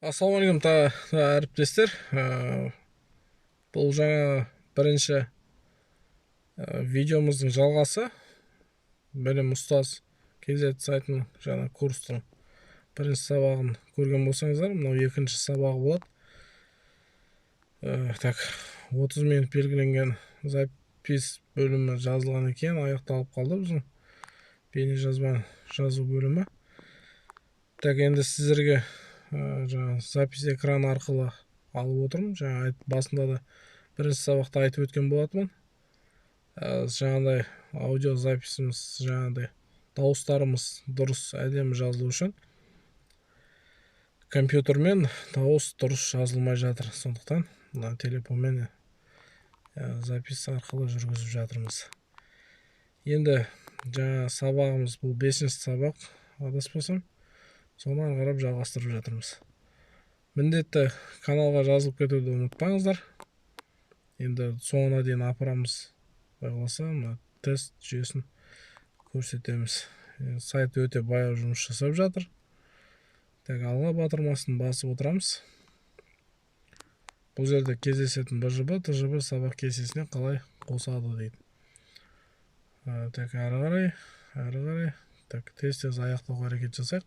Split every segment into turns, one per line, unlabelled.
Ассалаумағалейкум әріптестер. Бұл жаңа бірінші видеомыздың жалғасы. Білім ұстаз KZ сайтының жаңа курстың бірінші сабағын көрген болсаңыздар, мынау екінші сабағы болады. Так, 30 минут белгіленген запись бөлімі жазылған екен, аяқталып қалды біздің бейнежазба жазу бөлімі. Так, енді сіздерге жаңа запись экраны арқылы алып отырмын. Жаңа басында да бірінші сабақта айтып өткен болатынмын. Жаңағыдай аудио записіміз, жаңағыдай дауыстарымыз дұрыс әдемі жазылу үшін компьютермен дауыс дұрыс жазылмай жатыр. Сондықтан мына телефонмен запись арқылы жүргізіп жатырмыз. Енді жаңа сабағымыз бұл 5-ші сабақ, адаспасам, соны ары қарап жалғастырып жатырмыз. Міндетті каналға жазылып кетуді ұмытпаңыздар. Енді соңына дейін апарамыз. Құдай қаласа, мына тест жүйесін көрсетеміз. Сайт өте баяу жұмыс жасап жатыр. Так, алға батырмасын басып отырамыз. Бұл жерде кездесетін БЖБ, ТЖБ сабақ кестесіне қалай қосады дейді. Так, ары қарай, ары қарай. Так, тест аяқтауға әрекет жасайық.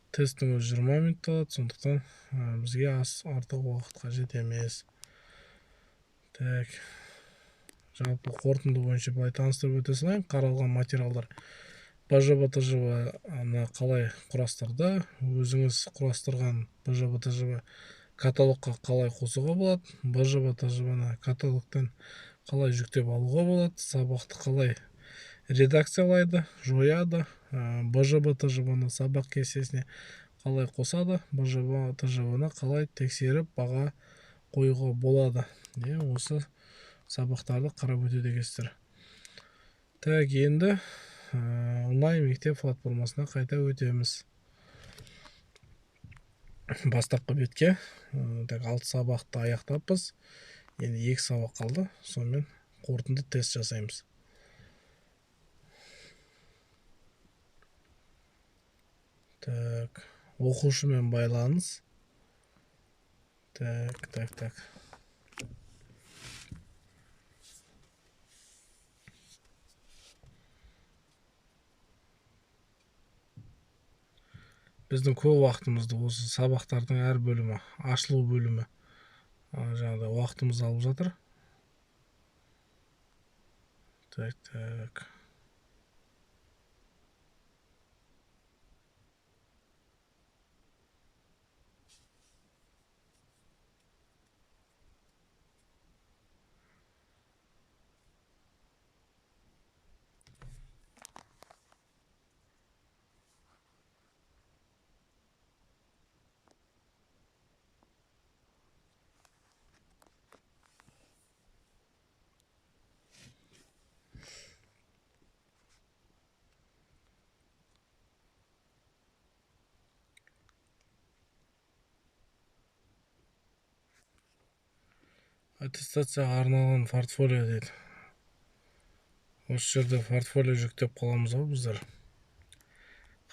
Тесттің өзі 20 минут алады, сондықтан бізге артық уақыт қажет емес. Так, жалпы қорытынды бойынша былай таныстырып өте салайын. Қаралған материалдар БЖБ, ТЖБ аны қалай құрастырды, өзіңіз құрастырған БЖБ, ТЖБ каталогқа қалай қосуға болады, БЖБ, ТЖБ-ны каталогтан қалай жүктеп алуға болады, сабақты қалай редакциялайды, жояды, БЖБ, ТЖБ-ны сабақ кестесіне қалай қосады, БЖБ, ТЖБ-ны қалай тексеріп баға қоюға болады. Осы сабақтарды қарап өтеді екенсіздер. Так, енді онлайн мектеп платформасына қайта өтеміз. Бастапқы бетке. Так, 6 сабақты аяқтаппыз. Енді 2 сабақ қалды. Сонымен қорытынды тест жасаймыз. Так, оқушымен байланыс. Так, так, так. Біздің көп уақытымызды осы сабақтардың әр бөлімі, ашылу бөлімі, жаңағыдай уақытымызды алып жатыр. Так, так. Аттестацияға арналған портфолио дейді. Осы жерде портфолио жүктеп қаламыз ғой біздер.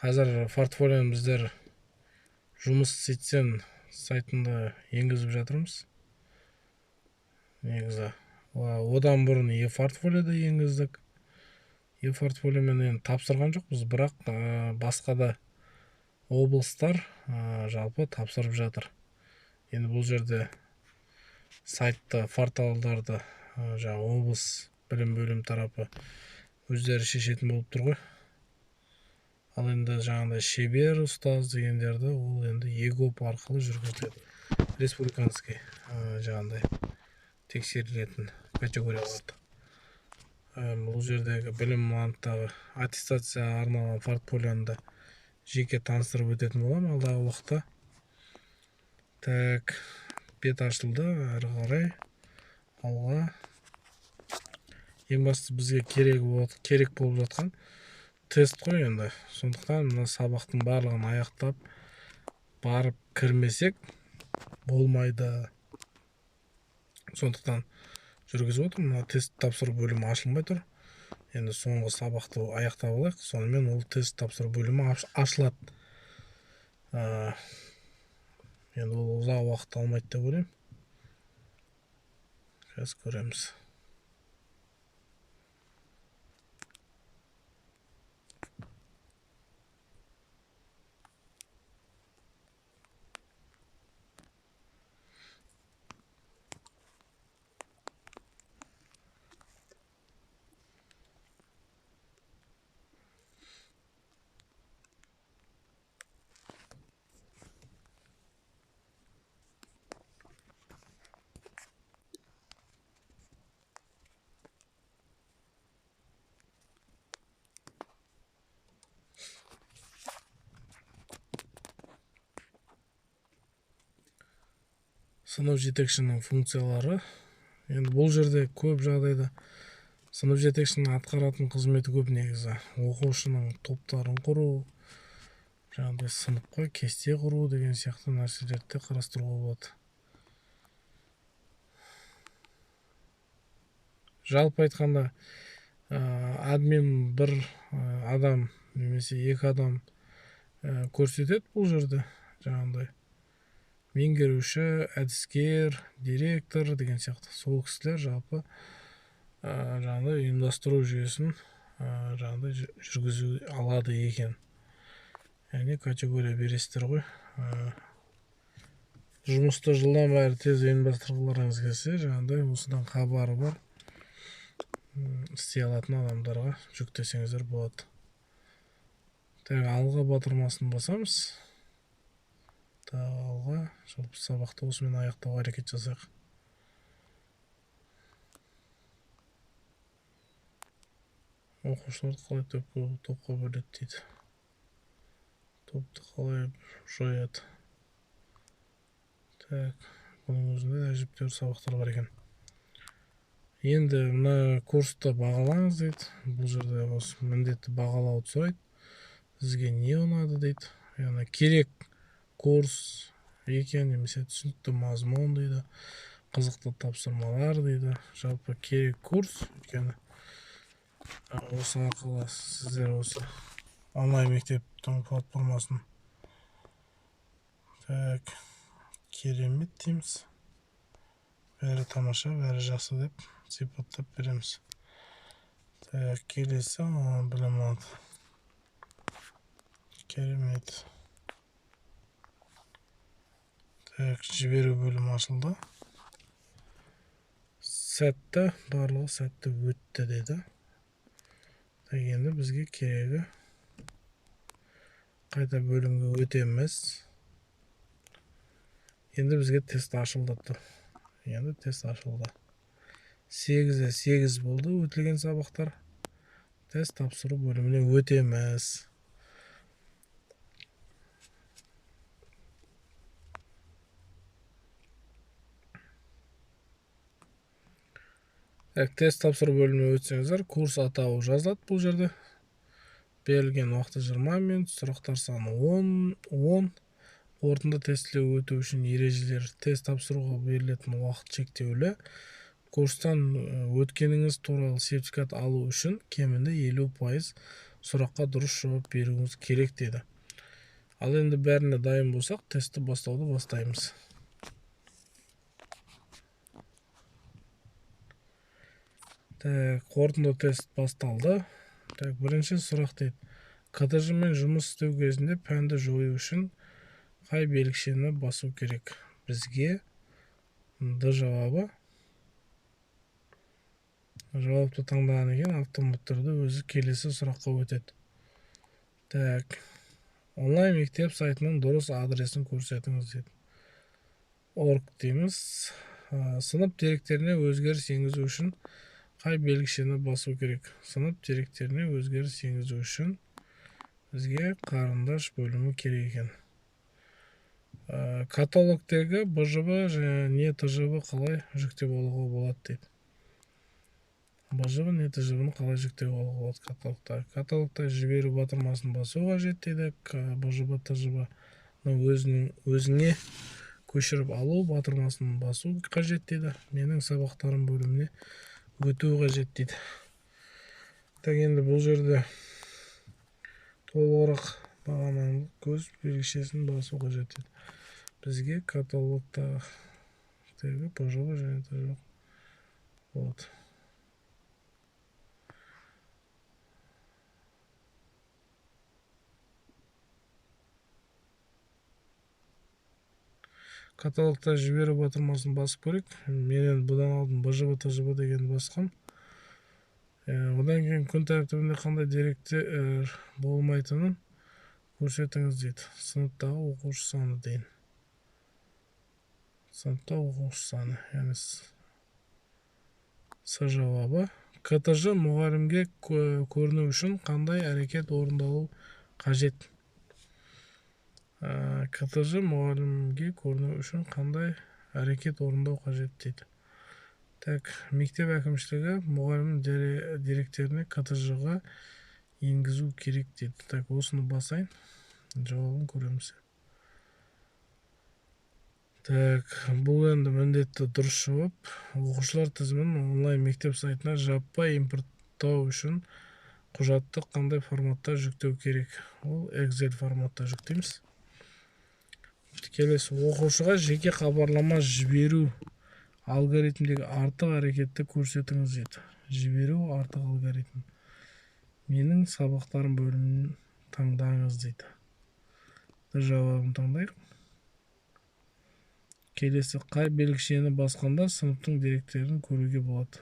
Қазір портфолионы біздер жұмыс істетсен сайтында енгізіп жатырмыз. Негізі одан бұрын e-портфолиода енгіздік. E-портфолиомен енді тапсырған жоқпыз, бірақ басқа да облыстар жалпы тапсырып жатыр. Енді бұл жерде сайтта, порталдарды жаңа облыс білім бөлім тарапы өздері шешетін болып тұр ғой. Ал енді жаңағыдай шебер ұстаз дегендерді ол енді ЕГОП арқылы жүргізіледі. Республиканский жаңағыдай тексерілетін категорияларды. Бұл жердегі білім мамандығы аттестацияға арналған портфолионы да жеке таныстырып өтетін боламын алдағы уақытта. Так, бет ашылды, әрі қарай алға. Ең бастысы бізге керек болып жатқан тест қой енді. Сондықтан мына сабақтың барлығын аяқтап барып кірмесек болмайды. Сондықтан жүргізіп отырмын. Мына тест тапсыру бөлімі ашылмай тұр. Енді соңғы сабақты аяқтап алайық, сонымен ол тест тапсыру бөлімі ашылады. Енді ол ұзақ уақыт алмайды деп ойлаймын. Қазір көреміз. Сынып жетекшінің функциялары. Енді бұл жерде көп жағдайда сынып жетекшінің атқаратын қызметі көп негізі. Оқушының топтарын құру, жаңағыдай сыныпқа кесте құру деген сияқты нәрселерді де қарастыруға болады. Жалпы айтқанда, админ бір адам немесе екі адам көрсетеді бұл жерде, жаңағыдай меңгеруші, әдіскер, директор деген сияқты. Сол кісілер жалпы жаңағыдай ұйымдастыру жүйесін жаңағыдай жүргізе алады екен. Яғни категория бересіздер ғой. Жұмысты жылдам әрі тез ұйымдастырғыларыңыз келсе, жаңағыдай осыдан хабары бар, істей алатын адамдарға жүктесеңіздер болады. Так, алға батырмасын басамыз. Тағы алға, жалпы сабақты осымен аяқтауға әрекет жасайық. Оқушыларды қалай топқа бөледі дейді. Топты қалай жояды. Так, бұның өзінде де әжептәуір сабақтар бар екен. Енді мына курсты бағалаңыз дейді. Бұл жерде осы міндетті бағалауды сұрайды. Сізге не ұнады дейді. Яғни керек курс екен, немесе түсінікті мазмұн дейді, қызықты тапсырмалар дейді. Жалпы керек курс, өйткені осы арқылы сіздер осы онлайн мектептің платформасын так керемет дейміз, бәрі тамаша, бәрі жақсы деп сипаттап береміз. Так, келесі білім алады. Керемет. Так, жіберу бөлімі ашылды. Сәтті, барлығы сәтті өтті деді. Так, енді бізге керегі қайта бөлімге өтеміз. Енді бізге тест ашылды. Енді тест ашылды. 8-е 8 болды өтілген сабақтар. Тест тапсыру бөліміне өтеміз. Так, тест тапсыру бөліміне өтсеңіздер, курс атауы жазылады бұл жерде. Берілген уақыты 20 минут, сұрақтар саны 10. Қорытынды тестілеу өту үшін ережелер. Тест тапсыруға берілетін уақыт шектеулі. Курстан өткеніңіз туралы сертификат алу үшін кемінде 50% сұраққа дұрыс жауап беруіңіз керек деді. Ал енді бәріне дайын болсақ, тестті бастауды бастаймыз. Так, қорытынды тест басталды. Так, бірінші сұрақ дейді. КТЖ-мен жұмыс істеу кезінде пәнді жою үшін қай белгішені басу керек? Бізге Д жауабы. Жауапты таңдаған екен, автомат түрде өзі келесі сұраққа өтеді. Так, онлайн мектеп сайтының дұрыс адресін көрсетіңіз дейді. Орг дейміз. Сынып деректеріне өзгеріс енгізу үшін қай белгішені басу керек? Сынып деректеріне өзгеріс енгізу үшін бізге қарындаш бөлімі керек екен. Каталогтегі БЖБ және не ТЖБ қалай жүктеп алуға болады дейді. БЖБ не ТЖБ-ні қалай жүктеп алуға болады каталогта? Каталогта жіберу батырмасын басу қажет дейді. БЖБ, ТЖБ-ны өзіңе көшіріп алу батырмасын басу қажет дейді. Менің сабақтарым бөліміне өту қажет дейді. Так, енді бұл жерде толығырақ бағананың көз белгішесін басу қажет дейді. Бізге каталогтағы БЖБ және ТЖБ болады. Каталогта жіберу батырмасын басып көрейік. Мен енді бұдан алдын БЖБ, ТЖБ дегенді басқам. Одан кейін күн тәртібінде қандай деректер болмайтынын көрсетіңіз дейді. Сыныптағы оқушы саны дейін. Сыныпта оқушы саны, яғни С жауабы. КТЖ мұғалімге көріну үшін қандай әрекет орындалу қажет? КТЖ мұғалімге көріну үшін қандай әрекет орындау қажет дейді. Так, мектеп әкімшілігі мұғалімнің деректеріне КТЖ-ға енгізу керек дейді. Так, осыны басайын, жауабын көреміз. Так, бұл енді міндетті дұрыс жауап. Оқушылар тізімін онлайн мектеп сайтына жаппай импорттау үшін құжатты қандай форматта жүктеу керек? Ол Excel форматта жүктейміз. Келесі, оқушыға жеке хабарлама жіберу алгоритмдегі артық әрекетті көрсетіңіз дейді. Жіберу артық алгоритм. Менің сабақтарым бөлімін таңдаңыз дейді. Жауабын таңдайық. Келесі, қай белгішені басқанда сыныптың деректерін көруге болады?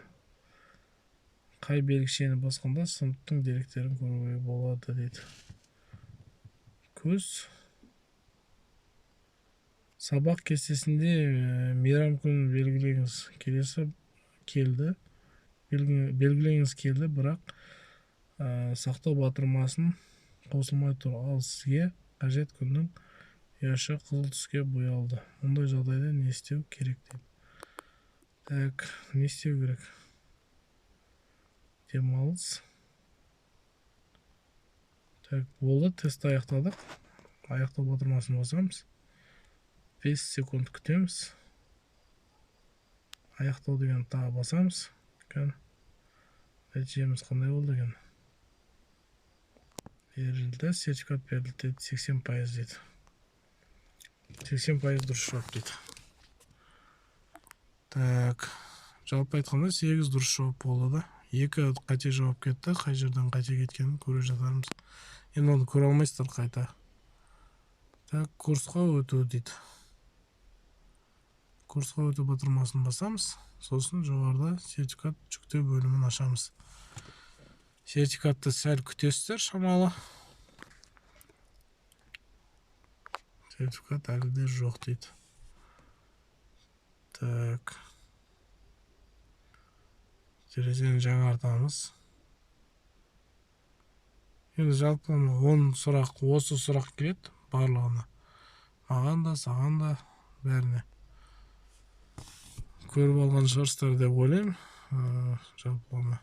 Қай белгішені басқанда сыныптың деректерін көруге болады дейді. Көз. Сабақ кестесінде мейрам күнін белгілеңіз. Келесі келді. Белгілеңіз келді, бірақ сақтау батырмасын қосылмай тұр. Ал сізге қажет күннің ұяшы қызыл түске боялды. Мұндай жағдайда не істеу керек дейді. Так, не істеу керек? Демалыс. Так, болды, тестті аяқтадық. Аяқтау батырмасын басамыз. 5 секунд күтеміз. Аяқтау деген тағы басамыз. Кәне, нәтижеміз қандай болды екен? Берілді, сертификат берілді дейді, 80% дейді. 80% дұрыс жауап дейді. Так, жалпы айтқанда 8 дұрыс жауап болды да. 2 қате жауап кетті. Қай жерден қате кеткенін көре жатармыз. Енді оны көре алмайсыздар қайта. Так, курсқа өту дейді. Курсқа өту батырмасын басамыз. Сосын жоғарыда сертификат жүктеу бөлімін ашамыз. Сертификатты сәл күтесіздер шамалы. Сертификат әлі де жоқ дейді. Так. Терезені жаңартамыз. Енді жалпы 10 сұрақ, осы сұрақ келеді барлығына. Маған да, саған да, бәріне. Көріп алған шығарсыздар деп ойлаймын. Жалпылама.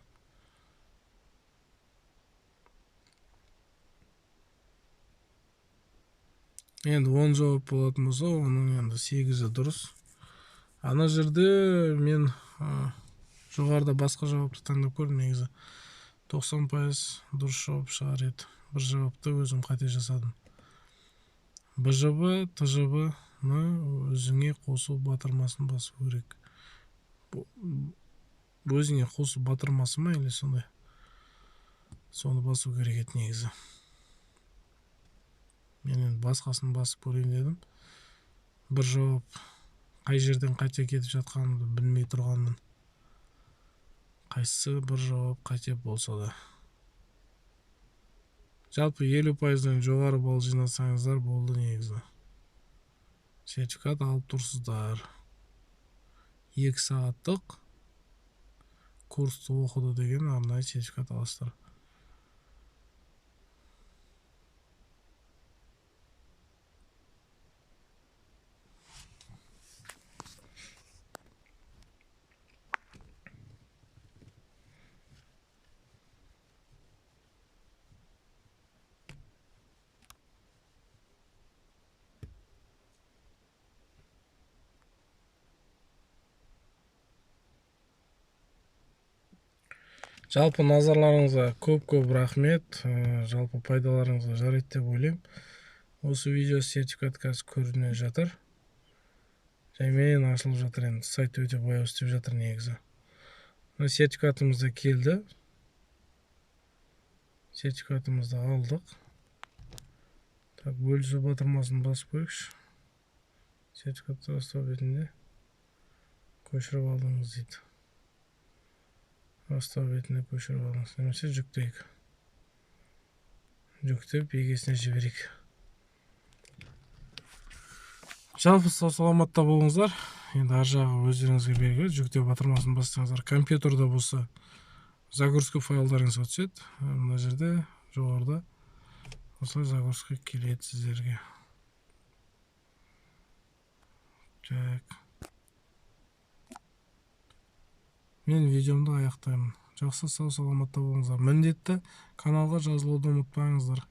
Енді 10 жауап болатын болса, оның енді 8-і дұрыс. Ана жерде мен жоғарыда басқа жауапты таңдап көрдім негізі. 90% дұрыс жауап шығар еді. Бір жауапты өзім қате жасадым. БЖБ, ТЖБ-ны өзіңе қосу батырмасын басу керек. Өзіңе қосу батырмасы ма или сондай? Соны басу керек еді негізі. Мен енді басқасын басып көрейін дедім. Бір жауап қай жерден қате кетіп жатқанымды білмей тұрғанмын. Қайсысы бір жауап қате болса да. Жалпы 50%-дан жоғары балл жинасаңыздар болды негізі. Сертификат алып тұрсыздар. 2 сағаттық курсты оқыды деген арнайы сертификат аласыздар. Жалпы назарларыңызға көп-көп рахмет. Жалпы пайдаларыңызға жарайды деп ойлаймын. Осы видео сертификат қазір көріне жатыр. Жаймен ашылып жатыр енді. Сайт өте баяу істеп жатыр негізі. Мына сертификатымыз да келді. Сертификатымызды алдық. Так, бөлісу батырмасын басып көрейікші. Сертификатты растау бетінде көшіріп алдыңыз дейді. Растау бетіне көшіріп алыңыз. Немесе жүктейік. Жүктеп егесіне жіберейік. Жалпы сау саламатта болыңыздар. Енді ар жағы өздеріңізге белгілі. Жүктеу батырмасын бассаңыздар, компьютерде болса загрузка файлдарыңызға түседі. Мына жерде жоғарыда осылай загрузка келеді сіздерге. Так. Мен видеомды аяқтаймын. Жақсы, сау саламатта болыңыздар. Міндетті каналға жазылуды ұмытпаңыздар.